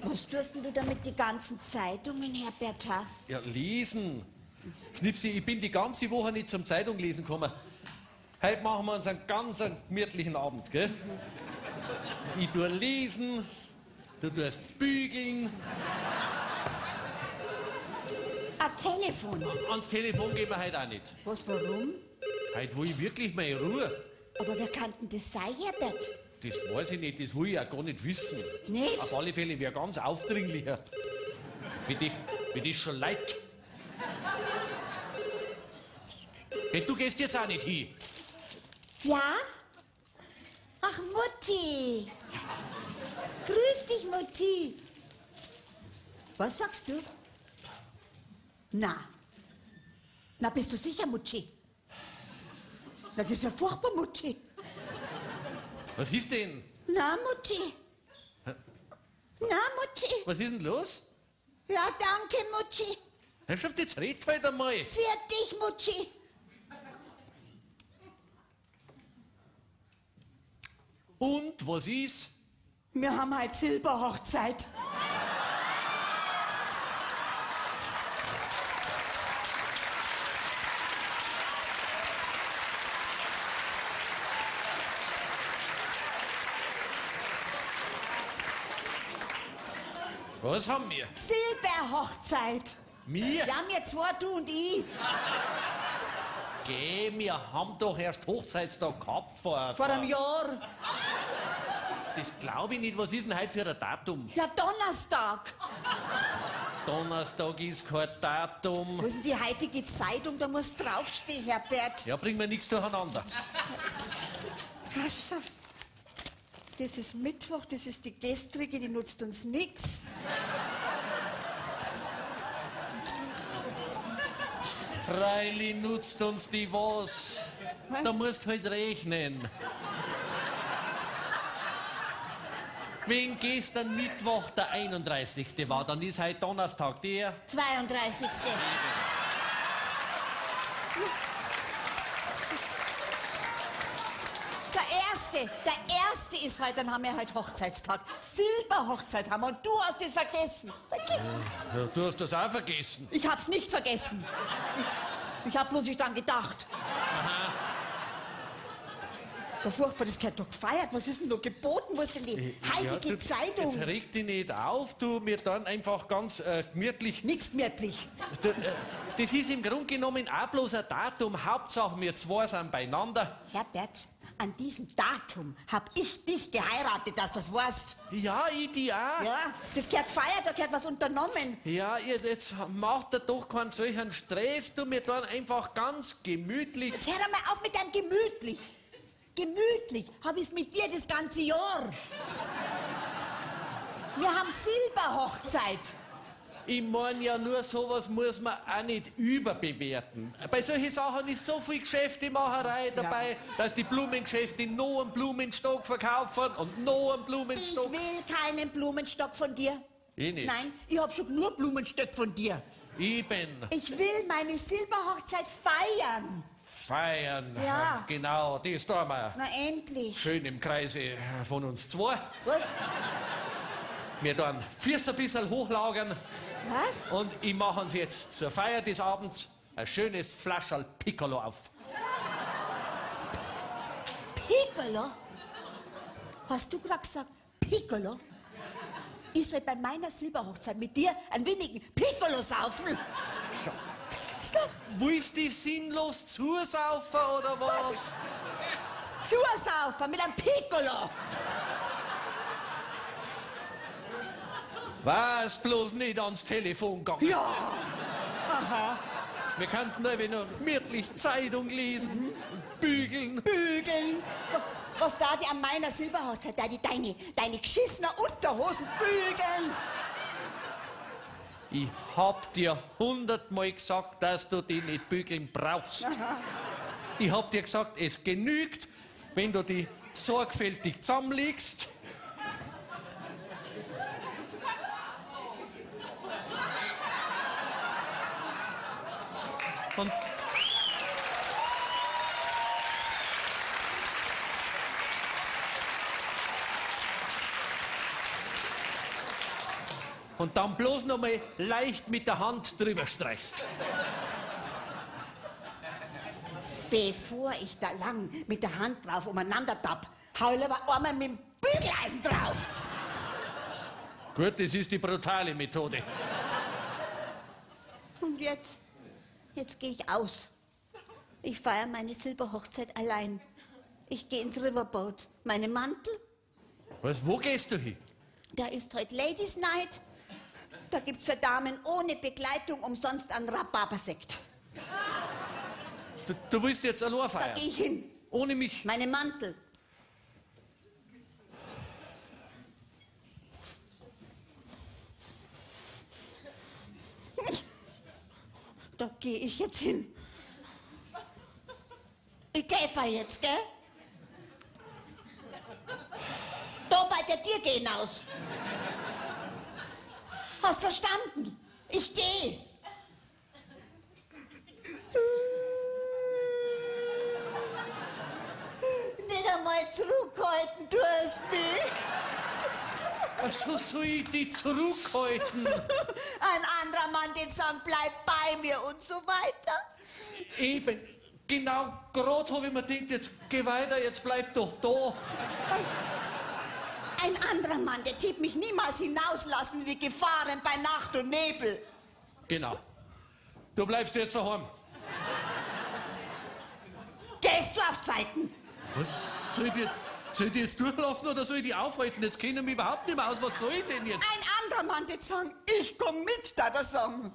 Was tust denn du da mit den ganzen Zeitungen, Herbert? Ha? Ja, lesen. Schnipsi, ich bin die ganze Woche nicht zum Zeitung lesen gekommen. Heute machen wir uns einen ganz gemütlichen Abend, gell? Ich tue lesen, du tust bügeln. Ein Telefon? Ans Telefon gehen wir heute auch nicht. Was, warum? Heute will ich wirklich meine Ruhe. Aber wer kann denn das sein, Herbert? Das weiß ich nicht, das will ich auch gar nicht wissen. Nicht? Auf alle Fälle wäre ganz aufdringlicher. Wie das schon leid. Hey, du gehst jetzt auch nicht hin. Ja? Ach, Mutti. Ja. Grüß dich, Mutti. Was sagst du? Na. Na, bist du sicher, Mutti? Na, das ist ja furchtbar, Mutti. Was ist denn? Na, Mutti. Na, Mutti. Was ist denn los? Ja, danke, Mutti. Herrschaft, jetzt red halt einmal. Für dich, Mutti. Und, was ist? Wir haben heute Silberhochzeit. Was haben wir? Silberhochzeit. Wir? Ja, wir zwei, du und ich. Geh, wir haben doch erst Hochzeitstag gehabt vor einem Jahr. Das glaube ich nicht. Was ist denn heute für ein Datum? Ja, Donnerstag. Donnerstag ist kein Datum. Wo ist denn die heutige Zeitung? Da muss draufstehen, Herbert. Ja, bringen wir nichts durcheinander. Herrschaft. Das ist Mittwoch, das ist die gestrige, die nutzt uns nichts. Freilich nutzt uns die was. Was? Da musst halt rechnen. Wenn gestern Mittwoch der 31. war, dann ist heute Donnerstag der 32. Der erste ist heute, dann haben wir heute Hochzeitstag. Silberhochzeit haben wir und du hast es vergessen. Vergessen. Ja, du hast das auch vergessen. Ich hab's nicht vergessen. Ich hab bloß nicht dran gedacht. Aha. So furchtbar, das gehört doch gefeiert. Was ist denn da geboten? Wo ist denn die heilige Zeitung? Jetzt reg dich nicht auf, du, wir dann einfach ganz gemütlich. Nix gemütlich. Das ist im Grunde genommen auch bloß ein Datum. Hauptsache, wir zwei sind beieinander. Herbert, an diesem Datum hab ich dich geheiratet, dass das weißt. Ja, ich dich auch. Ja, das gehört gefeiert, da gehört was unternommen. Ja, jetzt macht er doch keinen solchen Stress. Du, wir tun einfach ganz gemütlich. Jetzt hör mal auf mit deinem gemütlich. Gemütlich hab ich's mit dir das ganze Jahr. Wir haben Silberhochzeit. Ich mein ja nur, sowas muss man auch nicht überbewerten. Bei solchen Sachen ist so viel Geschäftemacherei dabei, dass die Blumengeschäfte noch einen Blumenstock verkaufen und noch einen Blumenstock. Ich will keinen Blumenstock von dir. Ich nicht. Nein, ich hab schon nur Blumenstöck von dir. Eben. Ich will meine Silberhochzeit feiern. Feiern. Ja. Genau, das tun wir. Na endlich. Schön im Kreise von uns zwei. Was? Wir tun Füße ein bisschen hochlagern. Was? Und ich mache uns jetzt zur Feier des Abends ein schönes Flascherl Piccolo auf. Piccolo? Hast du gerade gesagt, Piccolo? Ich soll bei meiner Silberhochzeit mit dir einen wenigen Piccolo saufen. Das ist doch... Willst du sinnlos zusaufen oder was? Zusaufen mit einem Piccolo! Was bloß nicht ans Telefon gegangen. Ja. Aha. Wir könnten ein wenig gemütlich Zeitung lesen, bügeln. Bügeln. Was da die an meiner Silberhochzeit, da die deine geschissenen Unterhosen bügeln. Ich hab dir 100-mal gesagt, dass du die nicht bügeln brauchst. Aha. Ich hab dir gesagt, es genügt, wenn du die sorgfältig zusammenlegst. Und Und dann bloß noch mal leicht mit der Hand drüber streichst. Bevor ich da lang mit der Hand drauf umeinander tapp, hau ich lieber einmal mit dem Bügeleisen drauf. Gut, das ist die brutale Methode. Und jetzt gehe ich aus. Ich feiere meine Silberhochzeit allein. Ich gehe ins Riverboat. Meine Mantel. Was, wo gehst du hin? Da ist heute Ladies Night. Da gibt's für Damen ohne Begleitung umsonst einen Rhabarbersekt. Du willst jetzt allein feiern? Da gehe ich hin. Ohne mich? Meine Mantel. Da gehe ich jetzt hin. Ich käfer jetzt, gell? Da bei der Tür geh hinaus. Hast verstanden? Ich gehe. Nicht einmal zurückhalten, du hast mich. Also soll ich die zurückhalten? Ein anderer Mann, den sagen, bleib bei mir und so weiter. Eben, genau, gerade habe ich mir gedacht, jetzt geh weiter, jetzt bleib doch da. Ein anderer Mann, der tät mich niemals hinauslassen wie Gefahren bei Nacht und Nebel. Genau. Du bleibst jetzt daheim. Gehst du auf Zeiten? Was soll ich jetzt? Soll ich die jetzt durchlassen oder soll ich die aufhalten? Jetzt kenne ich mich überhaupt nicht mehr aus. Was soll ich denn jetzt? Ein anderer Mann, der sagen, ich komm mit, da der sagen.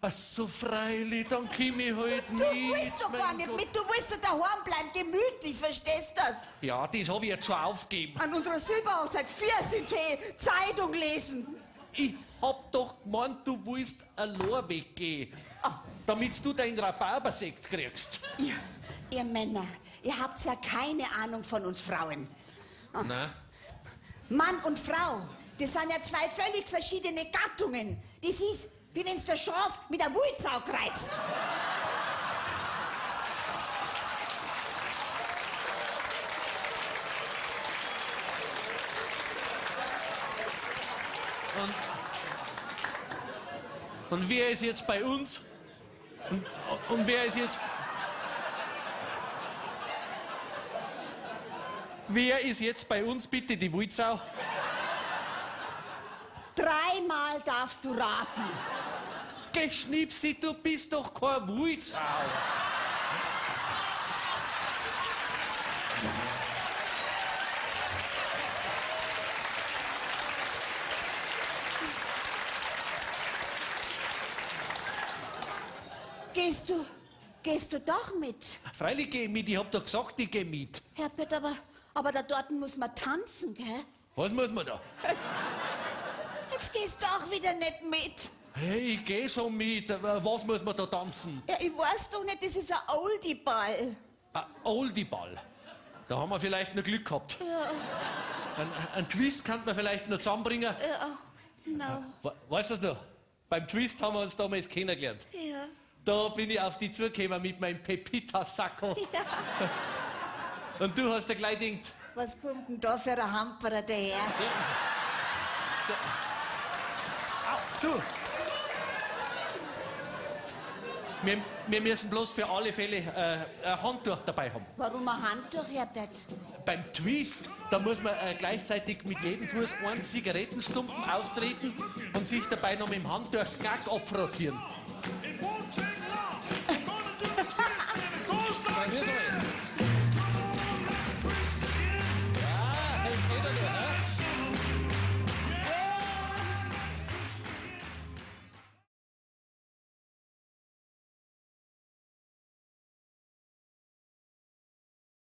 Ach so, freilich, dann komm ich halt mit. Du willst doch gar nicht mit, du willst doch daheim bleiben, gemütlich, verstehst du das? Ja, das hab ich jetzt schon aufgegeben. An unserer Silberhochzeit Pfirsich-Tee, Zeitung lesen. Ich hab doch gemeint, du willst allein weggehen, damit du deinen Rhabarbersekt kriegst. Ihr Männer, ihr habt ja keine Ahnung von uns Frauen. Nein. Mann und Frau, das sind ja zwei völlig verschiedene Gattungen. Das ist, wie wenn's der Schaf mit der Wulzau kreizt. Und wer ist jetzt bei uns? Und wer ist jetzt... Wer ist jetzt bei uns bitte die Wulzau? Dreimal darfst du raten. Geh, Schnipsi, du bist doch kein Wulzau. Gehst du doch mit? Freilich geh ich mit, ich hab doch gesagt, ich geh mit. Herbert, aber da dort muss man tanzen, gell? Was muss man da? Jetzt gehst du auch wieder nicht mit. Hey, ich geh schon mit. Was muss man da tanzen? Ja, ich weiß doch nicht, das ist ein Oldie-Ball. Ein Oldie-Ball? Da haben wir vielleicht noch Glück gehabt. Ja. Ein Twist kann man vielleicht noch zusammenbringen. Ja, no. Weißt du das noch? Beim Twist haben wir uns damals kennengelernt. Ja. Da bin ich auf die zugekommen mit meinem Pepita-Sacko. Ja. Und du hast ja gleich gedacht... Was kommt denn da für ein Hamperer daher? Ja. Au, du! Wir müssen bloß für alle Fälle ein Handtuch dabei haben. Warum ein Handtuch, Herbert? Beim Twist, da muss man gleichzeitig mit jedem Fuß einen Zigarettenstumpen austreten und sich dabei noch mit dem Handtuch das Knack abfrottieren.